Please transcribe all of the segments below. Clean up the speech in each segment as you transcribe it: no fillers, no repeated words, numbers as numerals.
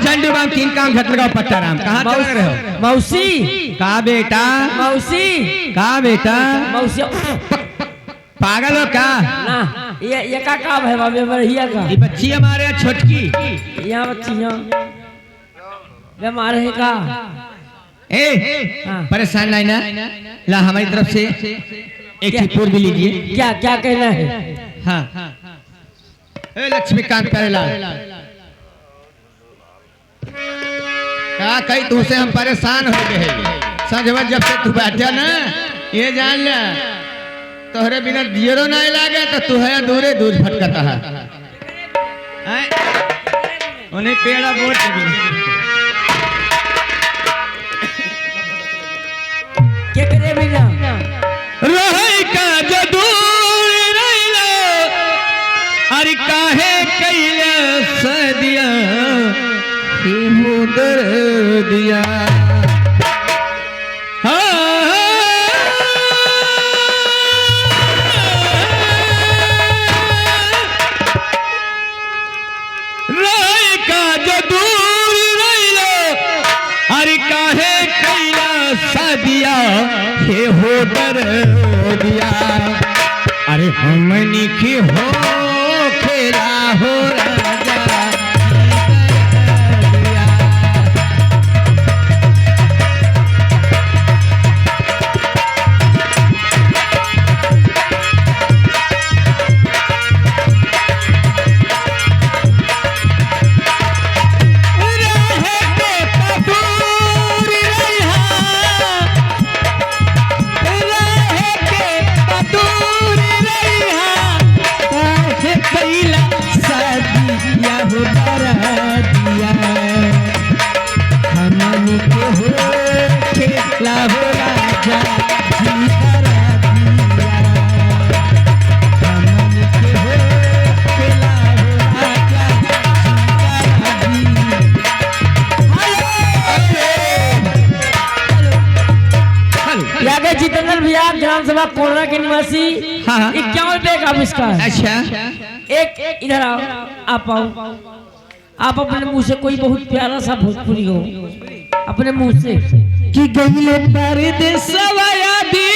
झंडू बाम तीन काम झट लगाओ पट्टा राम। कहाँ चल रहे हो? मौसी। का बेटा? मौसी। का बेटा? मौसी। पागल हो का? ना, ये का काम है बाबे बरहिया का? ये बच्ची हमारे यहाँ छोटकी। यहाँ बच्ची यहाँ बीमार है का? ए हाँ। परेशान नहीं ना, ला हमारी तरफ से एक चिपुर भी लीजिए। क्या क्या कहना है? हाँ ए लक्ष्मीकांत प्यारेलाल, का कही तुमसे हम परेशान हो गए। समझ जब से तू बैठा ना ये जान ले तोहरे बिना जीरो नहीं लागे तो तू है दूरे दूर भटकता है। उन्हें पेड़ा बोट के करे बिना रहे का जदूर रहिलो, अरे काहे कैला सदिया मुदर दिया। रहे का जदूर रहिलो, अरे काहे कैला सदिया हे हो दर दिया। अरे हमनी की हो खेला हो राजा दिया। रहे के कपूर रहा, रहे के कपूर रहा, काहे कैला सदिया हो दिया। हमनी के हो खेला हो राजा जी दिया। हमनी के हो खेला हो राजा जी दिया। आगे जितेंद्र भैया ग्राम सभा कोरना के निवासी। हाँ, हाँ। 51 रुपए का आविष्कार। अच्छा एक इधर आओ, आप आओ, आप अपने मुंह से कोई बहुत प्यारा सा भोजपुरी हो अपने मुंह से। कि गईले परदेसवा यादी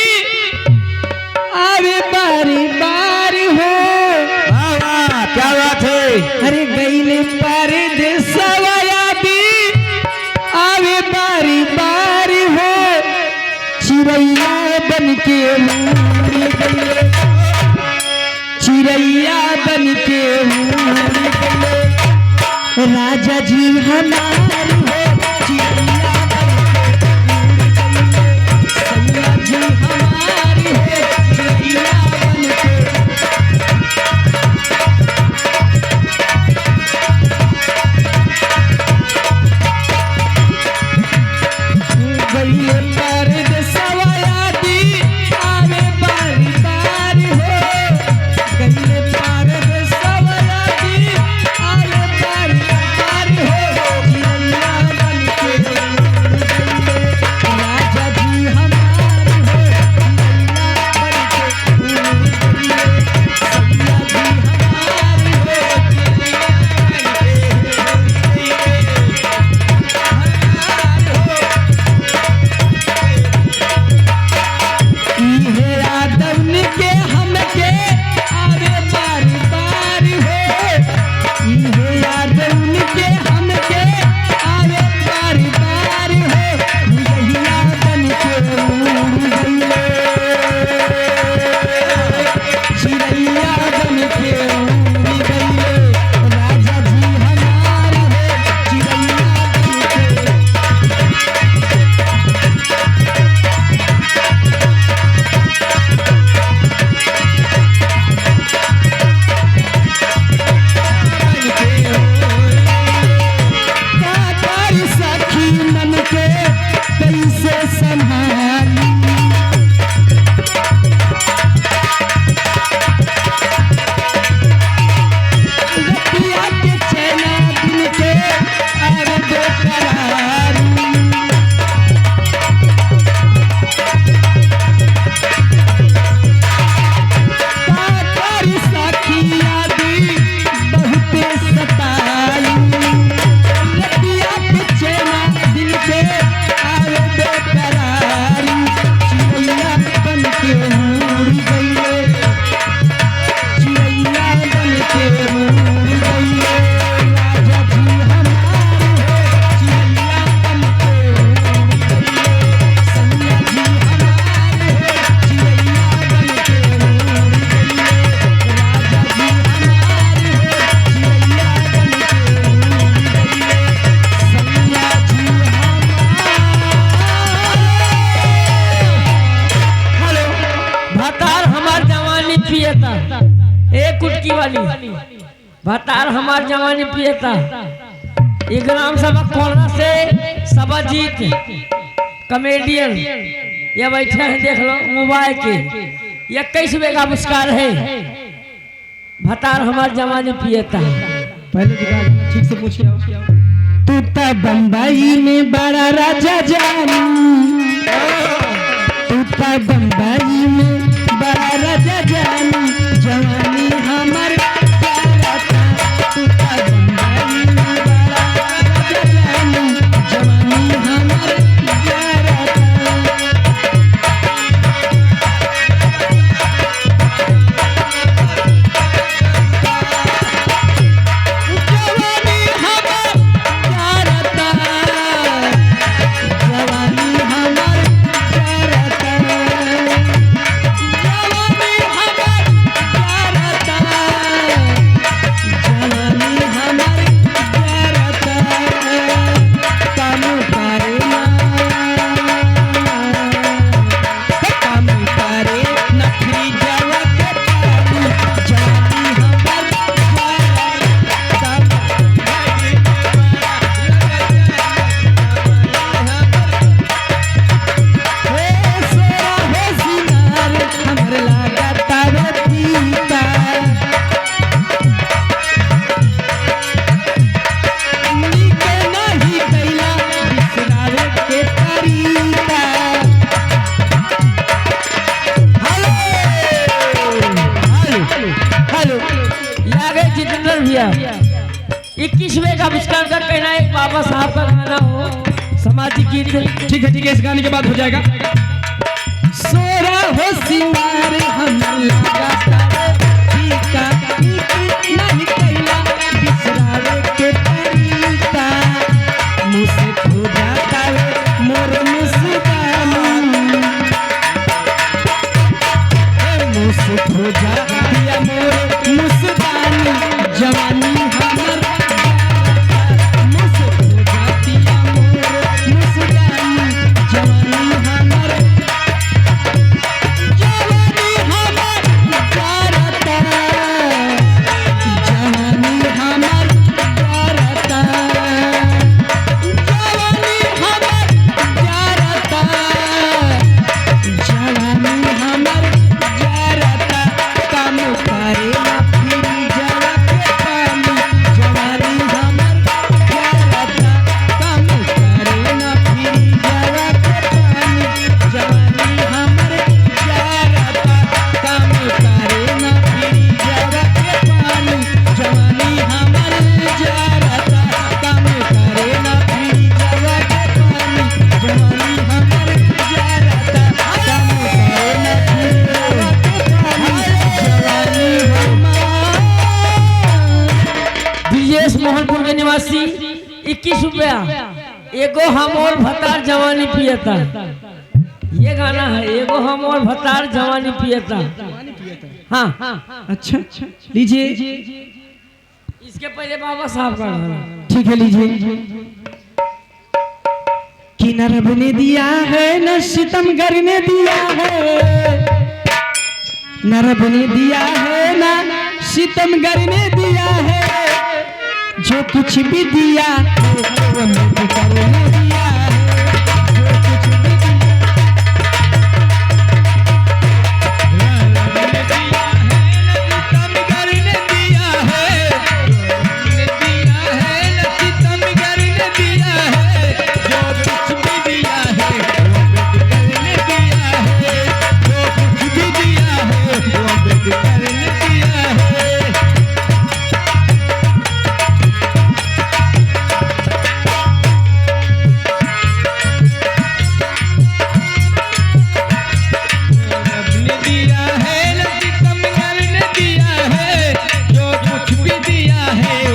आवे बारी बारी हो। वाह वाह क्या बात है। अरे गईले परदेसवा यादी आवे बारी बारी हो। चिड़ैया बन के उड़ गईले, चिड़ैया बन के उड़ गईले राजा जी हमार हो। चिड़ैया बन के उड़ गईले सैया जी हमार हो। चिड़ैया बन के गईले परदेसवा यादी भतार हमार जवानी पियता। ये ग्राम सभा कोना से सभा जीत कॉमेडियन ये बैठे हैं, देख लो मोबाइल के 21 रुपये का पुरस्कार है। भतार हमार जवानी पियता। पहले दिखा, ठीक से पूछिए। तू त बम्बई में बड़ा राजा जानी, तू त बम्बई में बड़ा राजा जानी, जवानी हमर जारता। तू त बम्बई में बड़ा राजा जानी, जवानी हमर जारता। जवानी हमर जारता, जवानी हमर जारता, जवानी हमर जारता, जवानी हमर जारता। काम करे ना, काम करे ना फ्री जावा के पानी, जवानी हमर जारता। हे सोरा हे सिनार हमर लागता रे फीका, नीके नाही कैला बिसरावे के तरीका। Hello hello hello. ये आ गए जितेंद्र भैया। 21वें का आविष्कार का कहना है, एक बाबा साहब का गाना हो सामाजिक गीत। ठीक है ठीक है, इस गाने के बाद हो जाएगा। सोरा हो सिंगार हमर लागता रे फीका, नीके नाही कैला बिसरावे के तरीका। मुझसे खो जाता है मोर मुस्कान, मुझसे खो जाती मोर मुस्कान, जवानी हमर मुझसे खो जाती मोर मुस्कान, जवानी हमर, जवानी हमर जारता, जवानी हमर जारता, जवानी हमर जारता, जवानी हमर जारता। काम करे ना फिर जवा के पानी, जवानी हमर जारता। काम करे ना फिर जवा के पानी, जवानी हमर जारता। काम करे ना फिर जवा के पानी, जवानी हमर जारता। काम करे ना फिर जवा के पानी, जवानी हमर जारता। काम करे ना फिर जवा के पानी, जवानी हमर। ब्रिजेश मोहनपुर के निवासी 21 रुपया। एगो हम और भतार जवानी पियता, ये गाना है। एगो हम और भतार जवानी पियता। हाँ, अच्छा लीजिए, इसके पहले बाबा साहब का गाना। ठीक है लीजिए। कि न रब ने दिया है न सितमगर ने दिया है, न रब ने दिया है न सितमगर ने दिया है, जो कुछ भी दिया है वो अम्बेडकर ने दिया है, जो कुछ भी दिया। दिया है